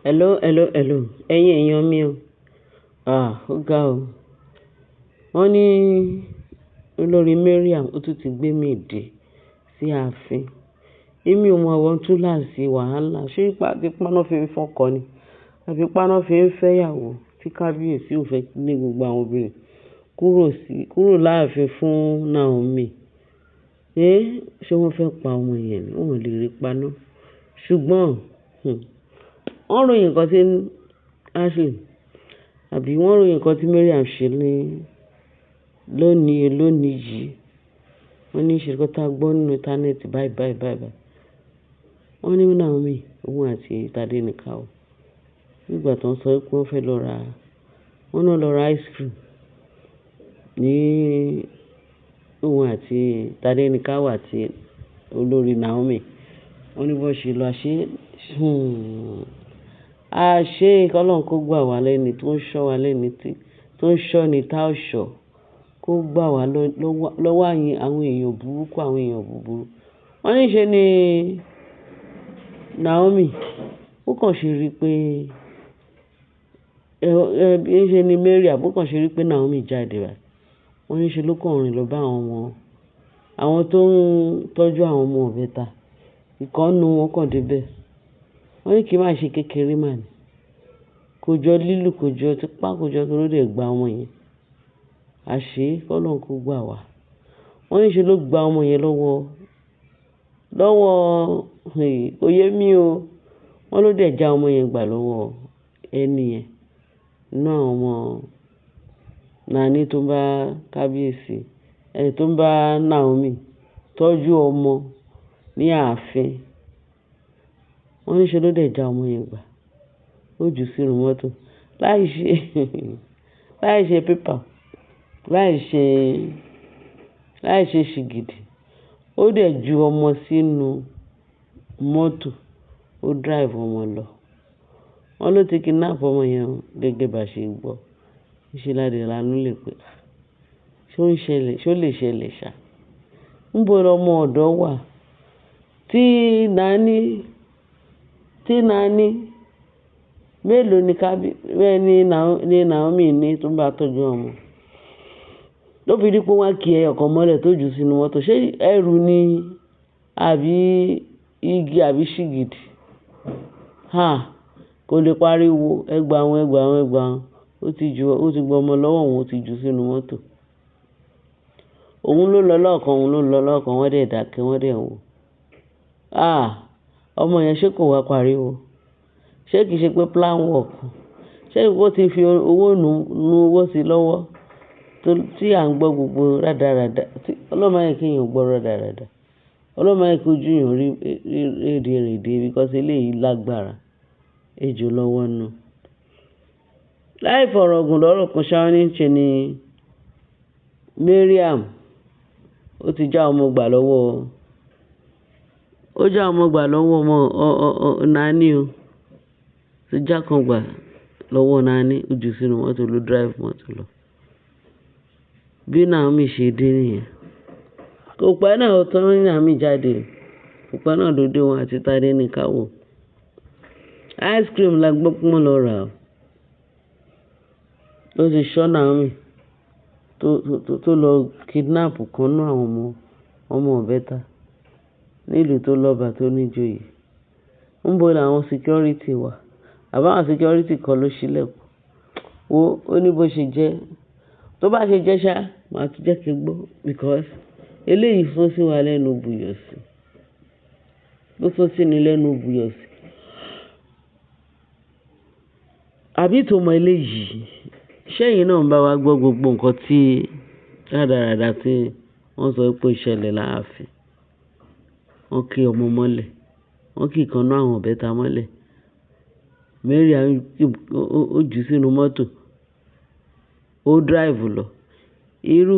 Hello, hello, hello. Ẹ̀yin èèyàn mi o. Ah, ó ga o. Wọ́n ní olórí Mariam ó tún ti gbé mi dé sí ààfin. Èmi ò mọ àwọn túláàsì wàhálà. Ṣé ipá náà fi ń fọ́kọ ni? Àbí ipá náà fi ń fẹ́ ìyàwó tí kábíyèsí ò fẹ́ lé gbogbo àwọn obìnrin kúrò láàfin fún Naomi? Eh, ṣé wọ́n fẹ́ pa ọmọ yẹn ni? Wọ́n ò lè rí pa ná. Ṣùgbọ́n, wọ́n ròyìn nǹkan tí Ashley àbí wọ́n ròyìn nǹkan tí Mariam ṣe ní lónìí lónìí yìí. Wọ́n ní ṣe nǹkan tí a gbọ́ nínú íńtánẹ́ẹ̀tì báyìí báyìí báyìí báyìí. Wọ́n ní Naomi, òun àti Tadenikawo. Nígbà tó ń sọ pé wọ́n fẹ́ lọ ra, wọ́n náà lọ ra ice cream ní òun àti Tadenikawo àti olórí Naomi. Wọ́n ní bó ṣe lọ ṣe, àṣé kí Ọlọ́run kó gbà wá lẹ́ni tó ń ṣọ́ wa lẹ́ni tí, tó ń ṣọ́ ni tá ṣọ́, kó gbà wá lọ́wọ́ àwọn èèyàn burúkú, àwọn èèyàn búburú. Wọ́n ní ṣe ni Naomi, ó kàn ṣe rí pé, ẹ ṣe ni Mariam, ó kàn ṣe rí pé Naomi jáde wá. Wọ́n ní ṣe ló kàn rìn lọ bá àwọn ọmọ, àwọn tó ń tọ́jú àwọn ọmọ ìbẹta. Ìkan nínú wọn kàn dé bẹ́ẹ̀. Wọ́n ní kí má ṣe kékeré mà ní. Kò jọ lílù, kò jọ tipá, kò jọ kí ló dé gba ọmọ yẹn. Àṣé kí Ọlọ́run kó gbà wá. Wọ́n ní ṣe ló gba ọmọ yẹn lọ́wọ́, kò yé mi o. Wọ́n ló dẹ̀ já ọmọ yẹn gbà lọ́wọ́ ẹni yẹn. Nínú àwọn ọmọ Nani tó ń bá kábíyèsí, ẹni tó ń bá Naomi tọ́jú ọmọ ní ààfin. Wọ́n ní ṣe ló dẹ̀ já ọmọ yẹn gbà. Ó jù sínú mọ́tò. Láì ṣe pépà, láì ṣe ṣìgìdì. Ó dẹ̀ ju ọmọ sínú mọ́tò. Ó drive ọmọ lọ. Wọ́n ló ti kidnap ọmọ yẹn gẹ́gẹ́ bá ṣe gbọ́. Ṣé ládé lanú lè pé, ṣé ó ń ṣẹlẹ̀, ṣé ó lè ṣẹlẹ̀ ṣá? Níbo lọmọ ọ̀dọ́ wà? Tí Nani mélòó ni ní Naomi ní tó ń bá tọ́jú ọmọ? Ló fi di pé wọ́n kí ẹyọ kan mọ́lẹ̀ tó jù sínú mọ́tò. Ṣé ẹrù ni àbí igi àbí ṣìgìdì? Ha! Kò lè pariwo, ẹ gbà wọ́n, ẹ gbà wọ́n, ẹ gbà wọ́n. Ó ti gba ọmọ lọ́wọ́ òun, ó ti jù sínú mọ́tò. Òun ló lọ lọ́ọ̀kan, òun ló lọ lọ́ọ̀kan, wọ́n dẹ̀ dákẹ́, wọ́n dẹ̀ wò. Ah! Ọmọ yẹn ṣé kò wá pariwo? Ṣé kìí ṣe pé plan work? Ṣé ó ti fi owó nu owó sí lọ́wọ́? Tí à ń gbọ́ gbogbo rádaràda. Tí Ọlọ́run má jẹ́ kí èèyàn gbọ́ rádaràda. Ọlọ́run má jẹ́ kí ojú èèyàn rí rédèrèdè because eléyìí lágbára. Ejò lọ́wọ́ nù. Láì fọ̀rọ̀ gùn lọ́rọ̀ kan ṣá ní ṣe ni Mariam ó ti já ọmọ gbà lọ́wọ́, ó já ọmọ gbà lọ́wọ́ ọmọ Nani o. Ó já kan gbà lọ́wọ́ Nani, ó jù sínú mọ́tò ló drive mọ́tò lọ. Bí Naomi ṣe dé nìyẹn. Kò pẹ́ náà tán ní Naomi jáde. Kò pẹ́ náà ló dé wọn àti Tadenikawo. Ice cream la gbọ́ pé wọ́n lọ rà o. Ló ti ṣọ́ Naomi tó lọ kidnap kan nínú àwọn ọmọ ìbẹta nílùú tó lọ́ba tó níjoyè. Níbo làwọn security wà? Àbí àwọn security kan ló ṣílẹ̀kùn? Wo ó ní bó ṣe jẹ́. Tó bá ṣe jẹ́ ṣá, màá tún jẹ́ kí ẹ gbọ́ because eléyìí fọ́ sí wa lẹ́nu buyọ̀ sí. Ó fọ́ sí ni lẹ́nu buyọ̀ sí. Àbí ìtumọ̀ eléyìí? Ṣé ẹ̀yin náà ń bá wa gbọ́ gbogbo nǹkan tí rádaràda tí wọ́n sọ pé ó ṣẹlẹ̀ láàfin? Wọ́n kí ọmọ mọ́lẹ̀. Wọ́n kí ìkan nínú àwọn ìbẹta mọ́lẹ̀. Mariam ó jù sínú mọ́tò. Ó drive lọ. Irú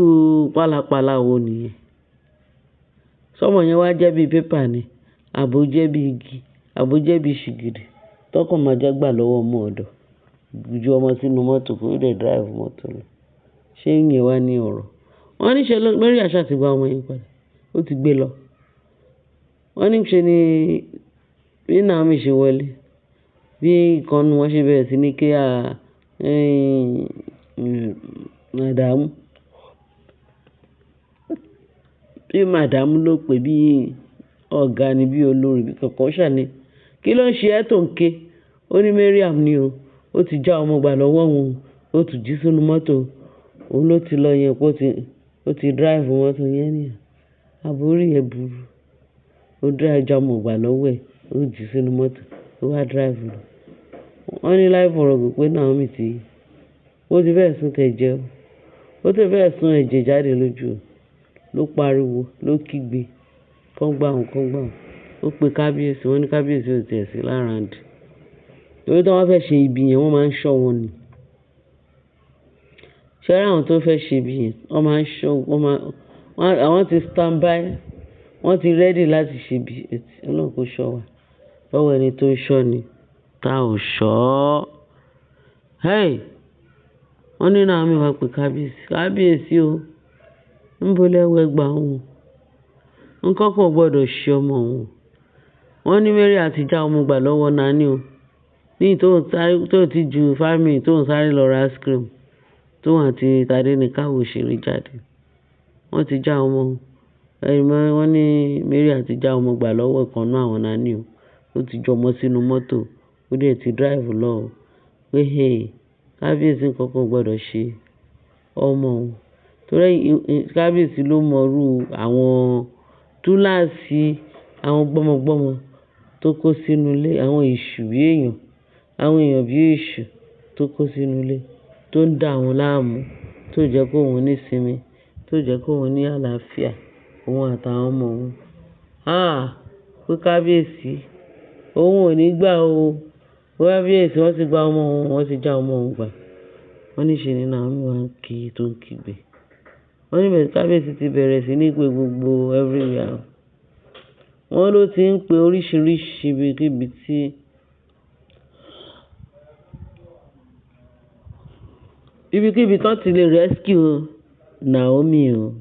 pálapàla wo nìyẹn? Ṣọ́mọ yẹn wá jẹ́ bí pépà ni àbí ó jẹ́ bí igi àbí ó jẹ́ bí ṣìgìdì tó kàn máa já gbà lọ́wọ́ ọmọ ọ̀dọ̀. Ju ọmọ sínú mọ́tò kó dẹ̀ drive mọ́tò lọ. Ṣé ìyẹn wá ní ọ̀rọ̀? Wọ́n ní ṣe Mariam ṣá ti gba ọmọ yẹn padà. Ó ti gbé lọ. Wọ́n ní ṣe ni bí Naomi ṣe wọlé. Bí Bí ìkan nínú wọn ṣe bẹ̀rẹ̀ sí ní ké, madam. Bí madam ló pè bí ọ̀gá ni bí olórí bí kankan ṣà ni. Kí ló ń ṣe ẹ́ tó ń ké? Ó ní Mariam ni o. Ó ti já ọmọ gbà lọ́wọ́ òun. Ó tún jí sínú mọ́tò. Òun ló ti lọ yẹn pé ó ti drive mọ́tò yẹn ni. Àbórí ẹ burú. Ó drive já ọmọ gbà lọ́wọ́ ẹ̀. Ó jí sínú mọ́tò. Ó wá drive lọ. Wọ́n ní láì fọ̀rọ̀ gùn pé Naomi ti, ó ti fẹ́ sun tẹ̀jẹ̀ o. Ó ti fẹ́ sun ẹ̀jẹ̀ jáde lójú o. Ló pariwo, ló kígbe. Kán gbà òun, kán gbà òun. Ó pe kábíyèsí. Wọ́n ní kábíyèsí ò tiẹ̀ sí l'around. Torí tí wọ́n fẹ́ ṣe ibi yẹn, wọ́n máa ń ṣọ́ wọn ni. Ṣé rí àwọn tó fẹ́ ṣe ibi yẹn, wọ́n máa ń ṣọ́, wọ́n máa, wọ́n, àwọn ti stand by. Wọ́n ti ready láti ṣe ibi. Ọlọ́run kó ṣọ́ wa. Lọ́wọ́ ẹni tó ń ṣọ́ ni, tá ò ṣọ́. Hey! Wọ́n ní Naomi wá pe kábíyèsí. Kábíyèsí o. Níbo lẹ wẹ gbà òun? Nǹkan kan ò gbọdọ̀ ṣe ọmọ òun. Wọ́n ní Mariam ti já ọmọ gbà lọ́wọ́ Nani o. Ní tó ń sáré, tó ti ju 5 minutes tó ń sáré lọ ra ice cream. Tóun àti Tádéníkàwò ṣeré jáde. Wọ́n ti já ọmọ. Wọ́n ní Mariam ti já ọmọ gbà lọ́wọ́ ìkan nínú àwọn Nani o. Ó ti ju ọmọ sínú mọ́tò. Ó dẹ̀ ti drive lọ o. Pé hey! Kábíyèsí nǹkan kan ò gbọdọ̀ ṣe ọmọ òun. Torí kábíyèsí ló mọrú àwọn túláàsì, àwọn gbọ́mọgbọ́mọ tó kó sínú ilé, àwọn èṣù bí èèyàn, àwọn èèyàn bí èṣù tó kó sínú ilé, tó ń dà wọ́n láàmú, tó jẹ́ kó òun ní ìsinmi, tó jẹ́ kó òun ní àlàáfíà, òun àtàwọn ọmọ òun. Ah! Pé kábíyèsí, òun ò ní gbà o. Kábíyèsí wọ́n ti gba ọmọ òun, wọ́n ti já ọmọ òun gbà. Wọ́n ní ṣe ni Naomi wá ń ké tó ń kígbe. Wọ́n ní bẹ́ẹ̀ kábíyèsí ti bẹ̀rẹ̀ sí ní pé gbogbo everywhere. Wọ́n ló ti ń pe oríṣiríṣi ibikíbi tí ibikíbi tó ti lè rescue Naomi o.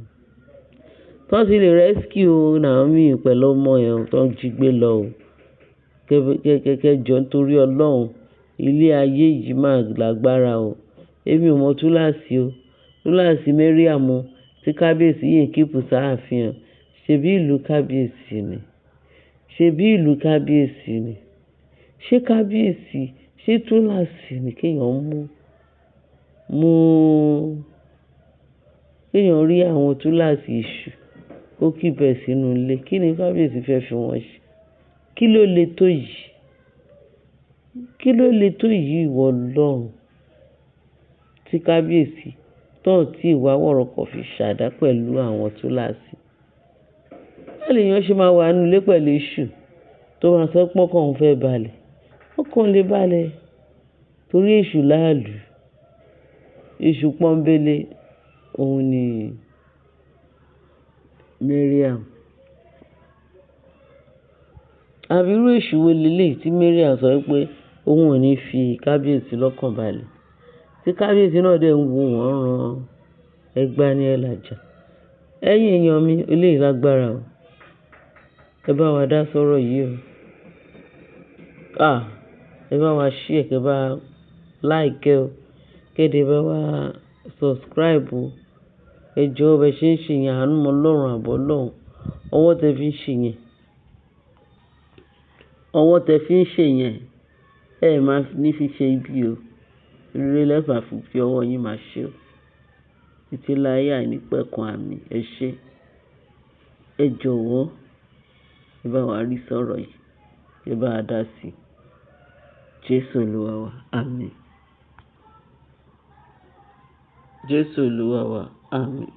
Tó ti lè rescue Naomi pẹ̀lú ọmọ ẹ̀ tó ń jí gbé lọ o. Kẹ́ jọ nítorí Ọlọ́run. Ilé ayé yìí máa lágbára o. Èmi ò mọ̀ túláàsì o. Túláàsì Mariam o tí kábíyèsí yìí ń keep sáàfin. Ṣèbí ìlú kábíyèsí ni? Ṣèbí ìlú kábíyèsí ni? Ṣé kábíyèsí, ṣé túláàsì ni kí èèyàn mú, kí èèyàn rí àwọn túláàsì èṣù kó keep ẹ̀ sínú ilé? Kí ni kábíyèsí fẹ́ fi wọ́n ṣe? Kí ló le tó yìí? Kí ló le tó yìí ìwọ Ọlọ́run? Tí kábíyèsí tó tí ìwà wọ̀rọ̀kọ̀ fi ṣàdá pẹ̀lú àwọn túláàsì. Báwo lèèyàn ṣe máa wà nínú ilé pẹ̀lú èṣù tó máa sọ pé ọkàn òun fẹ́ balẹ̀? Ọkàn ò lè balẹ̀ torí èṣù láàlú. Èṣù pọ́nńbélé, òun ni Mariam. Àbí irú èṣù wo leléyìí tí Mariam sọ wípé òun ò ní fi kábíyèsí lọ́kàn balẹ̀? Tí kábíyèsí náà dẹ̀ ń wo wọ́n rán ẹgbàá ní ẹ làjà. Ẹ̀yin èèyàn mi, eléyìí lágbára o. Ẹ bá wa dá sọ́rọ̀ yìí o. Ah! Ẹ bá wa share, kẹ bá like o. Kẹ́ dẹ̀ bá wa subscribe o. Ẹ jọ̀ọ́ bẹ ṣe ń ṣe yẹn, àánú Ọlọ́run àbọ̀ Ọlọ́run. Ọwọ́ tẹ fi ń ṣe yẹn. Ọwọ́ tẹ fi ń ṣe yẹn, ẹ máa ní fi ṣe ibi o. Rere lẹ́fà fi ọwọ́ yín máa ṣe o. Títí láyé àìnípẹ̀kun àmín. Ẹ ṣé. Ẹ jọ̀wọ́, ẹ bá wa rí sọ́rọ̀ yìí. Ẹ bá wa dá sí i. Jésù Olúwa wa. Àmín. Jésù Olúwa wa. Àmín.